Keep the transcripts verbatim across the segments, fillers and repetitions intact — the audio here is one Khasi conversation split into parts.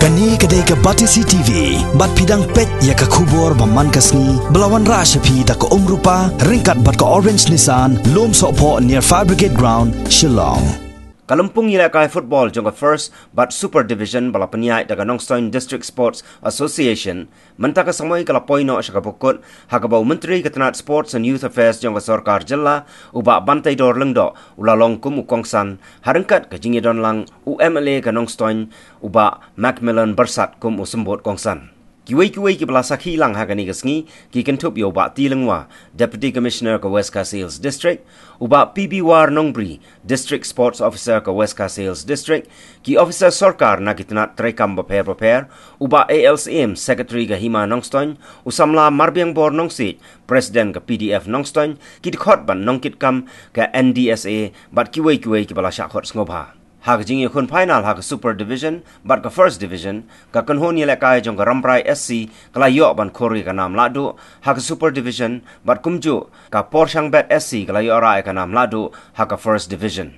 Kane ka dei ka Batesi T V, bad phi dang peit ïa ka khubor ba man ka sngi, ba la wanrah sha phi da ka Umrupa, ryngkat bad ka Orange Nissan, Lumsohphoh near Fire Brigade Ground, Shillong. Ka lympung ïalehkai football jong ka First bad Super Division ba la pynïaid da ka Nongstoiñ District Sports Association, mynta ka samoi ka la poi noh sha kaba kut, ha kaba u Myntri ka tnat Sports and Youth Affairs jong ka Sorkar Jylla, u Bah Banteidor Lyngdoh, u la long kum u kongsan, ha ryngkat ka jingïadon lang u M L A ka Nongstoiñ, u Bah Macmillan Byrsat kum u symbud kongsan. Kiwei kiwei kiba la sakhi lang ha kane ka sngi, ki kynthup ïa u Bah T. Lyngwa, Deputy Commissioner ka West Khasi Hills District, u Bah P. B. War Nongbri, District Sports Officer ka West Khasi Hills District, ki officer sorkar na ki tnat treikam bapher bapher, u Bah A. L. Syiem, Secretary ka Hima Nongstoiñ, u samla Marbiangbor Nongsiej, President ka P D F Nongstoiñ, ki dkhot bad nongkitkam ka N D S A, bad kiwei kiwei kiba la shah khot sngewbha. Ha ka jingïakhun final ha ka Super Division bad ka First Division, ka kynhun ïalehkai jong ka Rambrai S C ka la ïoh ban khur ïa ka nam lahduh ha ka Super Division, bad kumjuh ka Porshangbet S C ka la ïoh rah ïa ka nam lahduh ha ka First Division.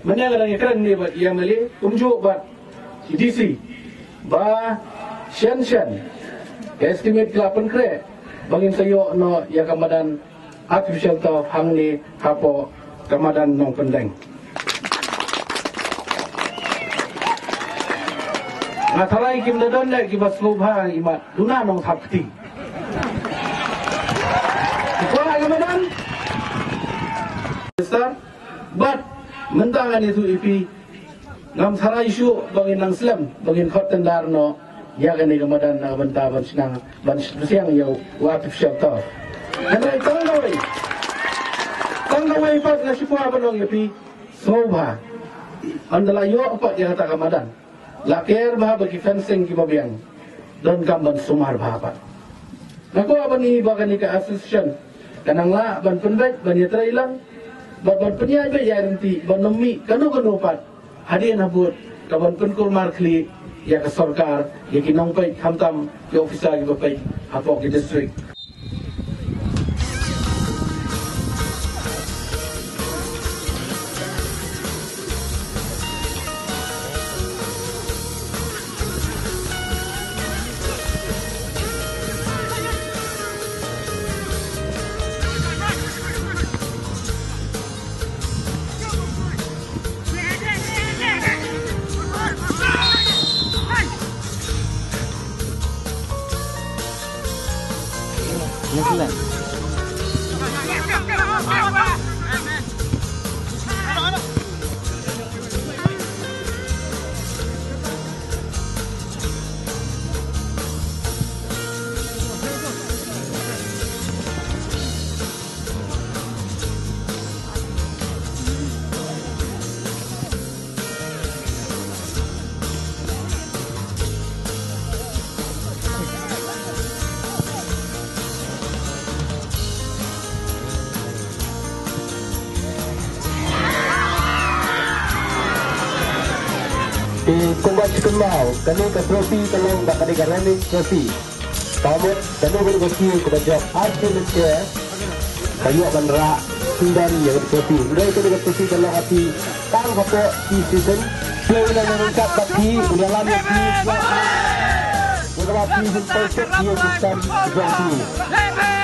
Mynne nga dang ïakren ne bad i M L A kumjuh bad i D C ba shen shen ka estimate ka la pynkhreh ba ngin sa ïoh noh ïa ka madan artificial turf hangne hapoh ka madan Nongpyndeng. Nga tharai kim da don leh kiba sngewbha, imat duna nongthap kti. Ki kwah ïa ka madan. Sir, bad mynta ngan ïathuh ïa phi, ngam tharai shuh ba ngin nang slem ba ngin khot tender noh ïa kane ka madan na ka bynta ban shnang ban sh-, siang ïa u artificial turf. Hynrei tang kawei, tang kawei pat nga shu kwah ban ong ïa phi, sngewbha, ynda la ïoh pat ïa kata ka madan, la ker bha ba ki fencing kiba biang donkam ban sumar bha pat. Nga kwah ban ïohi ba kane ka association ka nang lah ban pynbeit, ban ïatrei lang bad ban pynïaid beit ïa ryntih ban ym mih kano kano pat hadien habud ka ban pynkulmar khlieh ïa ka sorkar, ïa ki nongpeit, khamtam ki officer kiba peit hapoh ki district. Te kumba shi kynmaw, kane ka trophy ka long ba kane ka running trophy. Ka mut kano kano ka team kaba jop ar sien lynter ka ïoh ban rah kyrdan ïa ka trophy. Hynrei kane ka trophy ka long ha phi tang hapoh pre-season. Phi u dang ryngkat bad phi, u dang lam ïa phi, ïa kaba phi hin poi suk ïa u system jong phi.